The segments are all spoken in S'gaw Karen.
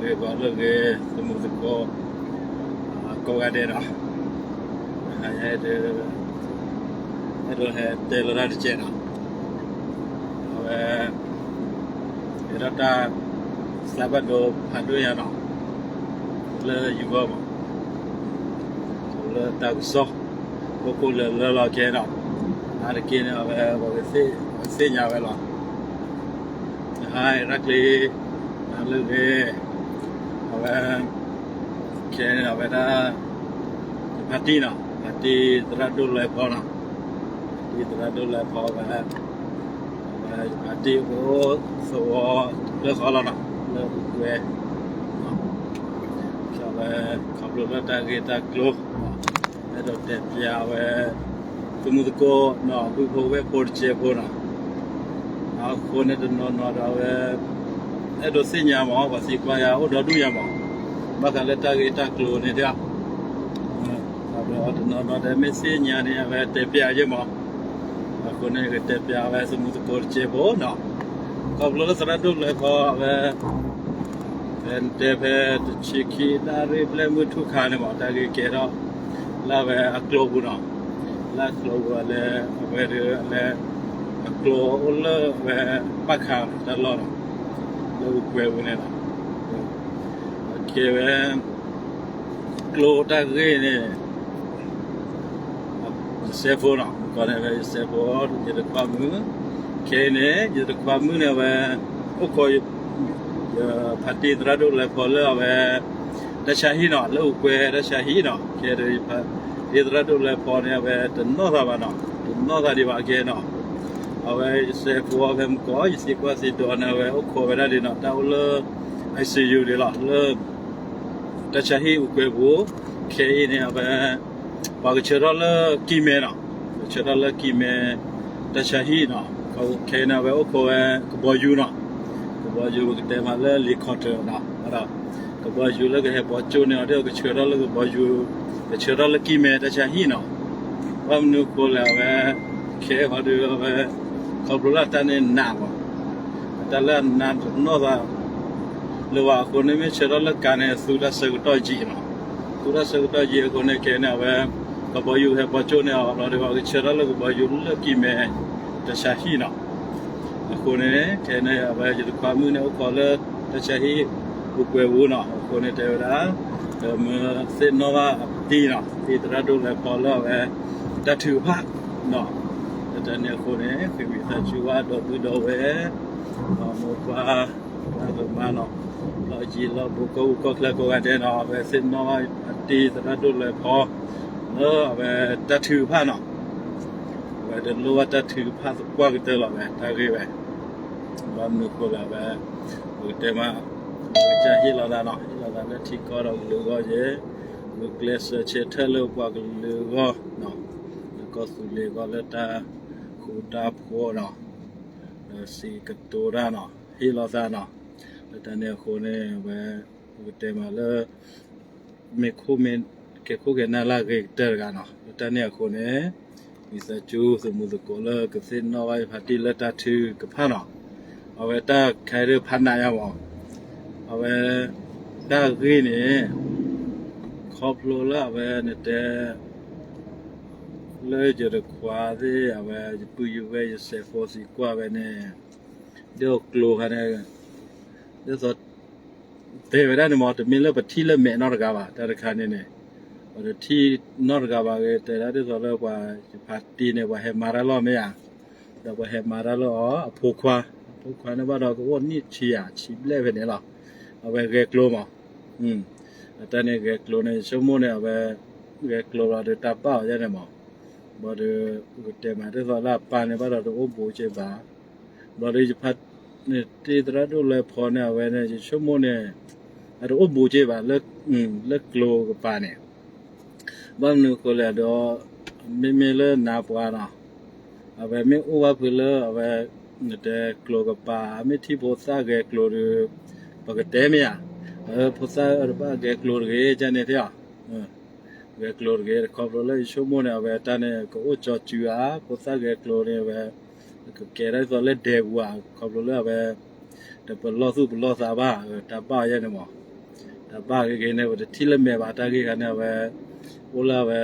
ဂ့ၤဂီၤလၢဂ့ၤ သမူသကိး ကိးဂၤဒဲးဒီး အဲၣ်ဒိးဟဲတဲလီၤတၢ်တကဲးဒီး အဝဲ ဟဲထီၣ်တၢ်သးဘၣ်ဒိဖးဒိၣ်ညါနီၤ လၢယဂီၢ်မး လၢတၢ်ကစီၣ် ခိၣ်ခိၣ်လၢလၢလီၤခဲနီၤ အါတက့ၢ်န့ၣ် အဝဲ ပှၤသ့ၣ်ညါဝဲလီၤ ဟါ တၢ်ချ့ လၢဂ့ၤ အဝဲ ခဲန့ၣ် အဝဲဒၣ် ဖါတံၢ်နီၤ ဖါတံၢ်သရၣ်ဒိၣ်လွဲဖီနီၤ ဖါတံၢ်သရၣ်ဒိၣ်လွဲဖီဝဲ အဝဲဖါတံၢ်အိၣ်သဝီလၢဃီလီၤနီၤ လၢအူကွဲ ဝဲ ခီဖျိလၢတၢ်ဂ့ၢ်တၢ်ကျိၤ အဲၣ်ဒိးတဲပျးဝဲ သမူသကိးနီၤ ပုၢ်ဖိဝဲၢ်ဖိတကဲးဖိနီၤ အဃိန့ၣ်တနီၤနီၤဒီးဝဲ အဲၣ်ဒိးသ့ၣ်ညါမး ပှၤသံကွၢ်ယၤအိၣ်ဒီဒူၣ်ညါမး ဘၣ်ဃးလၢတၢ်ဂ့ၢ်တၢ်ကျိၤန့ၣ် ဒီးတနီၤနီၤဒီးမ့ၢ်သ့ၣ်ညါန့ၣ် အဝဲတဲပျးယဲမး အဃိန့ၣ် ကတဲပျးဝဲသမူသကိးတကဲးဖိနီၤ ခီဖျိလၢသရၣ်ဒိၣ်လွဲဖီအဝဲ ဖဲတဲဖဲတဆံခံနၣ်ရံၣ်ဘျဲၣ်မုၢ်ထူၣ်ခါန့ၣ်မး တၢ်ဂ့ၢ်ကဲထီၣ် လၢအဝဲအကျိၤပူၤနီၤ လၢအကျိၤပူၤအလဲၤ အဝဲဒၣ်အလဲၤ အကျိၤအိၣ်လၢအဝဲ ပၣ်ခါတၢ်လီၢ်နီၤ လၢအူကွဲပူၤန့ၣ်လီၤ ကဲဝဲ ကျိၤတၢ်ဂ့ၢ်န့ၣ် ယစဲးဖိနီၤ ကီးန့ၣ်ဝဲယစဲးဖိ ယတခွါမုၣ် ခဲအံၤန့ၣ် ယတခွါမုၣ်န့ၣ်ဝဲ အိၣ်ခိး ယဖါတံၢ်သရၣ်ဒိၣ်လွဲဖီလၢအဝဲ တၢ်ဆါဟံၣ်နီၤ လၢအူကွဲတၢ်ဆါဟံၣ်နီၤ ခဲဒၣ်ယဖါတံၢ်သရၣ်ဒိၣ်လွဲဖီန့ၣ် အဝဲတနီၣ်သးဘၣ်နီၤ တနီၣ်သးဒံးဘၣ်ကဲနီၤ အဝဲယစဲးဖိဖဲမုၢ်ကီး ယသံကွၢ်သံဒိးန့ၣ် အဝဲအိၣ်ခိးဝဲဒၣ်ဒံးနီၤ တၢ်အိၣ်လၢ ICU ဒံးလီၤ လၢ တၢ်ဆါဟံၣ်အူကွဲပူၤ ခဲအံၤန့ၣ် အဝဲ ပှၤကဆှၢထီၣ်လၢကံၢ်မဲနီၤ ကဆှၢထီၣ်လၢကံၢ်မဲ တၢ်ဆါဟံၣ်နီၤ ခဲအံၤန့ၣ် အဝဲအိၣ်ခိးဝဲ ကဘီယူၤနီၤ ကဘီယူၤပကတဲမးလၢ helicopter နီၤ ဒီး ကဘီယူၤလၢကဟဲဘီကၠိန့ၣ်အီၤ ဒ်သိးကဆှၢထီၣ်လၢကဘီယူၤ ကဆှၢထီၣ်လၢကံၢ်မဲတၢ်ဆါဟံၣ်နီၤ ဘၣ်မနုၤအဃိလဲၣ် အဝဲ ခဲအံၤဒီးအဝဲ ခီဖျိလၢတၢ်န့ၣ်နးမး တၢ်လၢအနးတနီၣ်သး လၢၤဘၣ်အဃိန့ၣ် မ့ၢ်ဆှၢထီၣ်လၢကါန့ၣ် သူတၢ်ဆၢကတီၢ်ယံာ်နီၤ သူတၢ်ဆၢကတီၢ်ယံာ်အဃိန့ၣ် ခဲအံၤန့ၣ် အဝဲ ကဘီယူၤဟဲဘီကၠိန့ၣ်အီၤ ဘျီဒီး ကဆှၢထီၣ်လၢကဘီယူၤလၢကံၢ်မဲ တၢ်ဆါဟံၣ်နီၤ အဃိန့ၣ် ခဲအံၤန့ၣ် အဝဲယတခွါမုၣ်န့ၣ် အိၣ်ခိးလၢ တၢ်ဆါဟံၣ် အူကွဲပူၤနီၤ အဃိန့ၣ် တဲဝဲဒၣ် မ့ၢ်သ့ၣ်နီၣ်ဘၣ်အပတံၢ်နီၤ တံၢ်သရၣ်ဒိၣ်လွဲဖီလၢအဝဲ တၢ်ထုကဖၣ်နီၤ လၢတၢ်န့ၣ်အဃိန့ၣ် ဃ့ဝံသးစူၤဘၣ်ဒီပုၢ်ဒီဝဲၢ် မိၢ်ပှၢ် ပှၤကမါနီၤ လီၢ်ယံၤလီၢ်ဘူး ကီၢ်ပူၤကီၢ်ချၢကိးဂၤဒဲးနီၤ အဝဲသ့ၣ်နီၣ်ဘၣ်အပတံၢ်သရၣ်ဒိၣ်လွဲဖီ လၢအဝဲတၢ်ထုကဖၣ်နီၤ အဝဲတလိၣ်ဘၣ်တၢ်ထုကဖၣ်သပှၢ်ကတၢၢ်လီၤဝဲ တၢ်ဂ့ၢ်ဝဲ ဘၣ်မနုၤအဃိလဲၣ် အဝဲ ပကတဲမး ပကစၢ်ဟ့ၣ်လီၤသးနီၤ ဟ့ၣ်လီၤသးလၢထံကီၢ်ဒီးကလုာ်အဂီၢ်ယဲ ဂုာ်ကျဲးစၢးဆၢထၢၣ်လၢပှၤကလုာ်အဂီၢ် ဒီးကီၢ်သူလ့ၤအဂီၢ်လၢတၢ်ဃူတၢ်ဖိးဒီး စံးကတိၤတၢ်နီၤ ဟ့ၣ်လီၤသးနီၤ လၢတၢ်န့ၣ်အဃိန့ၣ် အဝဲ ပကတဲမးလၢ မ့ၢ်ခိၣ်မ့ၢ်ကဲခိၣ်ကဲနၢ်လၢအဂ့ၤကတၢၢ်တဂၤနီၤ လၢတၢ်န့ၣ်အဃိန့ၣ် ဝံသးစူၤသမူသကိးလၢကသ့ၣ်နီၣ်ဘၣ်ယဖါတံၢ်လၢတၢ်ထုကဖၣ်နီၤ အဝဲတၢ်ခဲအံၤဒုးဖးနးယါမး အဝဲ တၢ်ဂ့ၢ်န့ၣ် ခီဖျိလၢအဝဲနတဲ လၢယတခွါသ့ၣ် အဝဲယပုၢ်ယဝဲၢ်ယစဲးဖိသံကွၢ်ဝဲန့ၣ် ဒ်သိးကျိၤခါန့ၣ် ဒ်သိး တဲဝဲဒၣ်န့ၣ်မး တမ့ၢ်လၢပထံၣ်လၢမဲာ်နီတဂၤဘၣ် တၢ်တခါန့ၣ်န့ၣ် ပတထံၣ်နီတဂၤဘၣ်ဂ့ၤ တဲဒၣ်ဒ်သိးလၢပှၤယဖါတံၢ်န့ၣ် ပှၤဟဲမၤတၢ်လီၤမ့ၢ်ဧါ ဒီးပှၤဟဲမၤတၢ်လၢအီၤ အဖိခွါ အဖိခွါန့ၣ်ဘၣ်ဒီးကအိၣ်နံၣ်ဆံယၤ ဆံဘျဲၣ်ဖဲန့ၣ်လီၤ အဝဲဂဲၤကျိၤမး အတၢ်န့ၣ်ဂဲၤကျိၤန့ၣ် ယဆိကမိၣ်န့ၣ် အဝဲ ဂဲၤကျိၤလီၤဒီးတၢ်ပာ်အီၤယဲန့ၣ်မး ဘၣ်ဒီး ပကတဲမးဒ်သိးလၢအပၢ်န့ၣ်ဘၣ်ဒီးတအိၣ်ဘူးက့ဘၣ် ဘၣ်ဒီးယဖါ တံၢ်သရၣ်ဒိၣ်လွဲဖီန့ၣ် အဝဲန့ၣ် ယဆိကမိၣ်န့ၣ် အတအိၣ်ဘူးက့ဘၣ် လၢကျိၤကပၤန့ၣ် ဘၣ်မနုၤအဃိလဲၣ်ဒီး မ့မ့ၢ်လၢနၤပှၤနီၤ အဝဲမ့ၢ်အိၣ်ဘၣ်ဖုးလၢအဝဲ နတဲကျိၤကပၤ မ့ၢ်ထံၣ်ဖိသၣ်ဂဲၤကျိၤဒီး ပကတဲမ့ၢ်ဧါ ဖိသၣ်တဘၣ်ဂဲၤကျိၤတဂ့ၤ ကန့ၣ်သ့ၣ်ဧါ ဂဲၤကျိၤတဂ့ၤ ခီဖျိလၢယဆိကမိၣ်န့ၣ် အဝဲတၢ်န့ၣ် ကအိၣ်ကၠီစုဧါ ဖိသၣ်ဂဲၤကျိၤန့ၣ် အဝဲ ကကဲထီၣ်ဒ်သိးလၢဒဲပူၤဧါ ခီဖျိလၢအဝဲ တပလီၢ်သူၣ်ပလီၢ်သးဘၣ် တၢ်ဘၣ်ယဲန့ၣ်မး တၢ်ဘၣ်ဂ့ၤဂ့ၤန့ၣ် ပတထံၣ်လၢမဲာ်ဘၣ် တၢ်ဂ့ၢ်ဂၤန့ၣ် အဝဲ အိၣ်လၢအဝဲ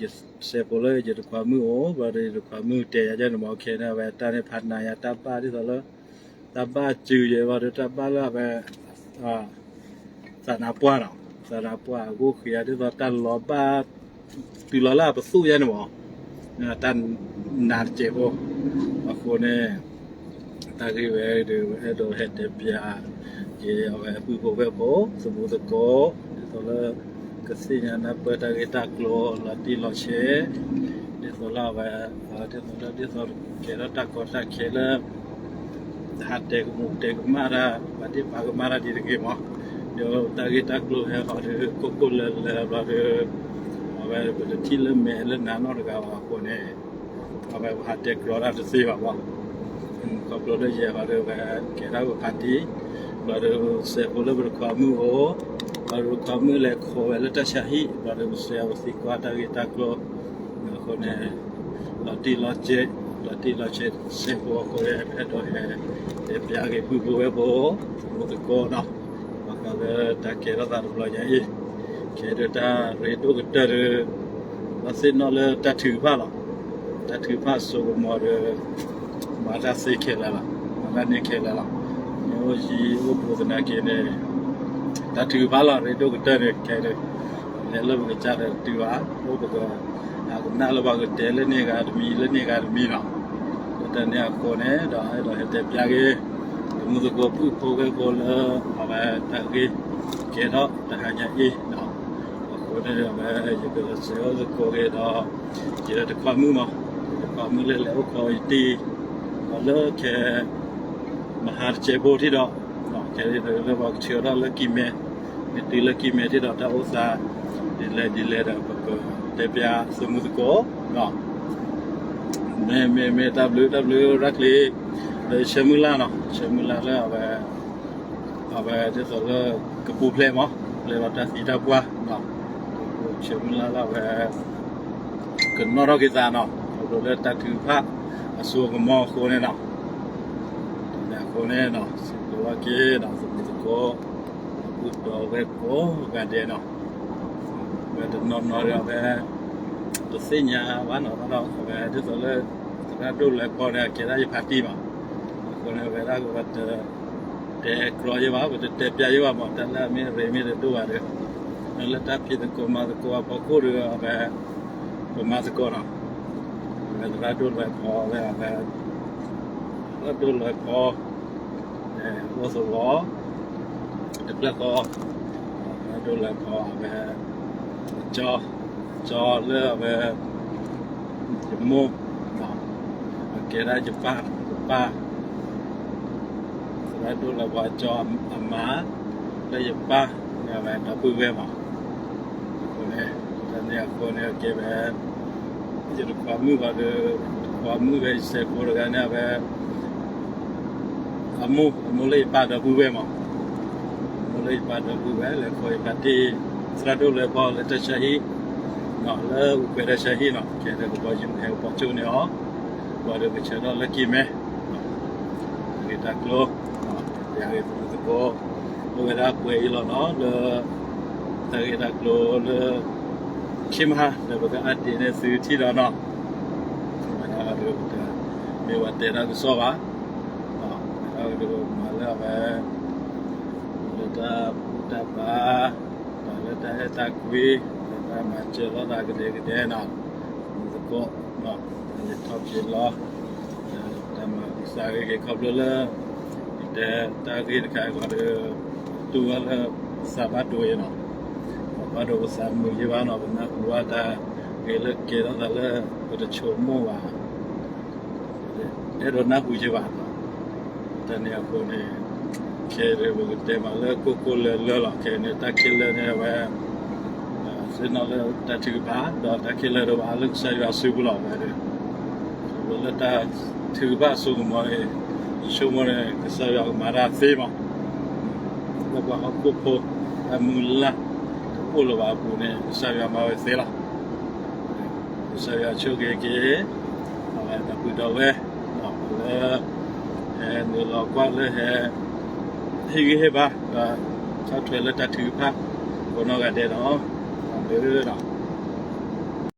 ယစဲးဖိလၢယတခွါမုၣ်အိၣ် ဘျီဒီးယတခွါမုၣ်တဲယၤယဲန့ၣ်မး ခဲန့ၣ် အဝဲတၢ်န့ၣ်ဖးနးယၤ တၢ်ဘၣ်ဒ်သိးလၢ တၢ်ဘၣ်စုၤယဲဘျီဒီး တၢ်ဘၣ်လၢအဝဲ သးနါပှၢ်နီၤ, သးနါပှၢ်အဂိၢ်ဃံဧါ ဒ်သိးတၢ်လီၤဘၣ် တုၤလီၤလၢအပသူၣ်ယဲန့ၣ်မး, တၢ်နးတစဲးဖိ, အဃိန့ၣ် တၢ်ဂ့ၢ်ဝဲဒီး အဲၣ်ဒိးဟဲတဲပျးက့ၤ အဝဲပုၢ်ဖိဝဲၢ်ဖိ သမူသကိး ဒ်သိးလၢ ကသ့ၣ်ညါနၢ်ပၢၢ်တၢ်ဂ့ၢ်တၢ်ကျိၤလီၤတံၢ်လီၤဆဲး, ဒ်သိးလၢအဝဲ ဒ်သိးလၢ ဒ်သိးကဲထီၣ်တၢ်ကီတၢ်ခဲလၢ တဟးတဲကမူးတဲကမၣ်တၢ် ပာ်တ့ၢ်ပာ်ကမၣ်တၢ်ဒ်တဂ့ၤမး, ဒီးတၢ်ဂ့ၢ်တၢ်ကျိၤဟဲဃီဒီး ကိၢ်ကိၢ်လၢၤလၢၤဘျီဒီး အဝဲပတထံၣ်လၢမဲာ်လၢနးနီတဂၤဘၣ်အဃိန့ၣ် အဝဲပဟးတဲကျိၤတၢ်တသ့ဘၣ်မး, ခီဖျိလၢယဲဘျီဒီး ပကဲထီၣ်ပဖါတံၢ် ဘျီဒီးစဲးဖိလၢပတခွါမုၣ်အိၣ် ဘျီဒီးပခွါမုၣ်လဲၤခိးဝဲလၢတၢ်ဆါဟံၣ် ဘျီဒီးပစဲးအဝဲသံကွၢ်တၢ်ဂ့ၢ်တၢ်ကျိၤ အဃိန့ၣ် လီၤတံၢ်လီၤဆဲး လီၤတံၢ်လီၤဆဲး စဲးဖိအဃိန့ၣ် ပအဲၣ်ဒိးဟဲ တဲပျးက့ၤပုၢ်ဖိဝဲၢ်ဖိ သမူသကိးနီၤ, ဘၣ်ဃးလၢတၢ်ကဲထီၣ်သးတဘျီညါအံၤ ကဲဒီးတၢ်ရ့ဒိၣ်ကတၢၢ်ဒီး ဘၣ်သ့ၣ်နီၣ်လၢတၢ်ထုကဖၣ်လီၤ, တၢ်ထုကဖၣ်စိကမီၤဒီး မၤတၢ်သ့ခဲလၢာ်လီၤ, မၤတၢ်န့ၢ်ခဲလၢာ်လီၤ, မ့ၢ်အိၣ်ယံၤအိၣ်ဘူးသနာ်က့န့ၣ် တၢ်ထုကဖၣ်လီၤ ရ့ဒိၣ်ကတၢၢ်န့ၣ် ခဲဒီး လဲၤလၢပကစၢ်ဒီးတုၤဘၣ် အိၣ်ပက အကနၣ်လၢပှၤကတဲလၢန့ၣ်ဂၤတမံၤ လၢန့ၣ်ဂၤတမံၤလီၤ, လၢတၢ်န့ၣ်အဃိန့ၣ်ဒီး အဲၣ်ဒိးဟဲတဲပျးက့ၤ သမူသကိးပုၢ်ဖိဝဲၢ်ဖိလၢ အဝဲတၢ်ဂ့ၢ်ကဲထီၣ်တဟါညါအံၤ အဃိန့ၣ်ဒီး အဝဲယကစဲးအိၣ်သကိးက့ၤဒီး ယတခွါမုၣ်မး, ယတခွါမုၣ်လၢလဲၤအိၣ်ခိးယတံၤ ဒီးလၢခဲ မဟါတစဲးဖိထံၣ်ဒီး ခဲအံၤလၢပှၤကဆှၢထီၣ်လၢကံၢ်မဲ မ့ၢ်တုၤလၢကံၢ်မဲထံၣ်ဒီးတၢ်အိၣ်သး ဒ်လဲၣ်ဒ်လဲၣ်ဒီး ပကတဲပျးသမူသကိး မ့ၢ်မ့ၢ်မ့ၢ်တၢ်ဘျုးတၢ်ဘျုးရၣ်ချ့ ဒီးယဆၢမုၢ်လၢ်နီၤ, ဆၢမုၢ်လၢ်လၢအဝဲ အဝဲဒ်သိးလၢ ကပူၤဖျဲးမး ပူၤဖျဲးဒီးတၢ်သံတၢ်ပှၢ် ဆၢမုၢ်လၢ်လၢအဝဲ ကနီၣ်ထီၣ်က့ၤသးနီၤ, ခီဖျိလၢတၢ်ထုကဖၣ်အစိအကမီၤအဃိန့ၣ်နီၤ, အဃိန့ၣ်နီၤ စံးဘျုးဘၣ်က့ၤနီၤ သမူသကိး ပုၢ်ဒီးဝဲၢ်ကိးဂၤဒဲးနီၤ, အဝဲတနီၤနီၤဒီးအဝဲ တသ့ၣ်ညါဘၣ်နီၤ, ဘၣ်ဒီးအဝဲဒ်သိးလၢ သရၣ်ဒိၣ်လွဲဖီန့ၣ် အကဲဒၣ်ယဖါတံၢ်ဘၣ်, အဃိန့ၣ် အဝဲဒၣ်ကဝဲတ တဲကျိၤယဲဘၣ် ပတတဲပျးယဲဘၣ်မး တၢ်လၢအမ့ၢ်ရ့မ့ၢ်တဒိၣ်ဘၣ်ဒီး လၢတၢ်ဖံးသကိးမၤသကိးအဖီခိၣ်ဒီး အဝဲ ပမၤသကိးနီၤ, အဝဲသရၣ်ဒိၣ်လွဲဖီ အဝဲ သရၣ်ဒိၣ်လွဲဖီ အိၣ်သဝီ တဖျၢၣ်ဃီ သရၣ်ဒိၣ်လွဲဖီ အဝဲ ကၠီ ကၠီလၢအဝဲ ယမိၢ် အကဲဒၣ်ယပၢ် ယပၢ် သရၣ်ဒိၣ်လွဲဖီကၠီအမါ လၢယပၢ် လၢအဝဲဒီပုၢ်ဝဲၢ်မး, အဃိန့ၣ် တၢ်န့ၣ်အဃိန့ၣ် အကဲဝဲ ယတခွါမုၣ်ဘၣ်ဒီး ခွါမုၣ်ဝဲယစဲးဖိတဂၤန့ၣ် အဝဲ အမိၢ် အမိၢ်လၢယပၢ်ဒီပုၢ်ဝဲၢ်မး, အမိၢ်လၢယပၢ်ဒီပုၢ်ဝဲၢ် လဲၤခိးယဖါတံၢ် သရၣ်ဒိၣ်လွဲဖီလၢတၢ်ဆါဟံၣ် လၢအူကွဲးတၢ်ဆါဟံၣ်နီၤ, ခဲအံၤကဘီယူၤဟဲကဘီကၠိန့ၢ်အီၤ, ဘၣ်ဒီးကဆၢထၢၣ်လၢကံၢ်မဲ ဂ့ၢ်တၢ်ကျိၤ ယဂ့ၢ်ပူၤသကိး အိၣ်ဝဲဒၣ်ပှဲၤအံၤလီၤနီၤ လၢ တၢ်ဂ့ၢ်တၢ်ကျိၤလၢ ခံမဟါ ဒီးပကupdateန့ၢ်သုထံၣ်ဒီးနီၤ, မ့ၢ်ဝဲတဲတၢ်ကစီၣ်ဘၣ်, မ့ၢ်ဝဲဒၣ်မၤလၢအဝဲ လၢတၢ်ဘူၣ်တၢ်ဘါ ဒီးလၢတၢ်အဲၣ်တၢ်ကွံ လၢတၢ်မၤစၢၤလိာ်သးကဒဲကဒဲနီၤ, သကိး တၢ်လဲၤထီၣ်က့ၤလီၤ တၢ်မၤကစၢ်ဂ့ၤဂ့ၤ ခီဖျိလၢ ယတဲတၢ်ဂ့ၢ်တခါအံၤဒီး တူၢ်ဘၣ်လၢ ပသးဘၣ်ဒိအံၤနီၤ, ပဘၣ်ဒိပသးမုာ်ယဲဘၣ်နီၤ, ပနၢ်ဟူဘၣ်တၢ်ဂ့ၢ်လၢကဲထီၣ်သးလၢ ပတဆိကမိၣ်ဘၣ် အဲၣ်ဒိးနၢ်ဟူယဲဘၣ်, တၢ်န့ၣ်အဃိန့ၣ် ခဲအံၤပကတဲမးလၢကိၢ်ကိၢ်လၢၤလၢၤလီၤ, ခဲအံၤန့ၣ် တၢ်ခဲလၢာ်န့ၣ် အဝဲ သ့ၣ်နီၣ်လၢတၢ်ထုကဖၣ် ဒီးတၢ်ခဲလၢာ်ဒီးဘၣ်လၢကစၢ်ယွၤစုပူၤလီၤ, အဝဲ လၢတၢ်ထုကဖၣ်အစိကမီၤန့ၣ် ယဆိကမိၣ်န့ၣ် ကစၢ်ယွၤကမၤတၢ်သ့မး, လၢပှၤဟီၣ်ခိၣ်ဖိ တၢ်မုၢ်လၢ် တအိၣ်လၢၤဘၣ်အပူၤန့ၣ် ကစၢ်ယွၤမၤဝဲသ့လီၤ. ကစၢ်ယွၤဆိၣ်ဂ့ၤက့ၤ အဝဲဒီပုၢ်ဒီဝဲၢ် လၢ ဟဲနုာ်လီၤကွၢ်လၢဟဲ ဟ့ၣ်ဂံၢ်ဟ့ၣ်ဘါ ဒီး ဆီၣ်ထွဲလၢတၢ်ထုကဖၣ် ကိးနီၢ်ဂၤဒဲးဒီး လၢ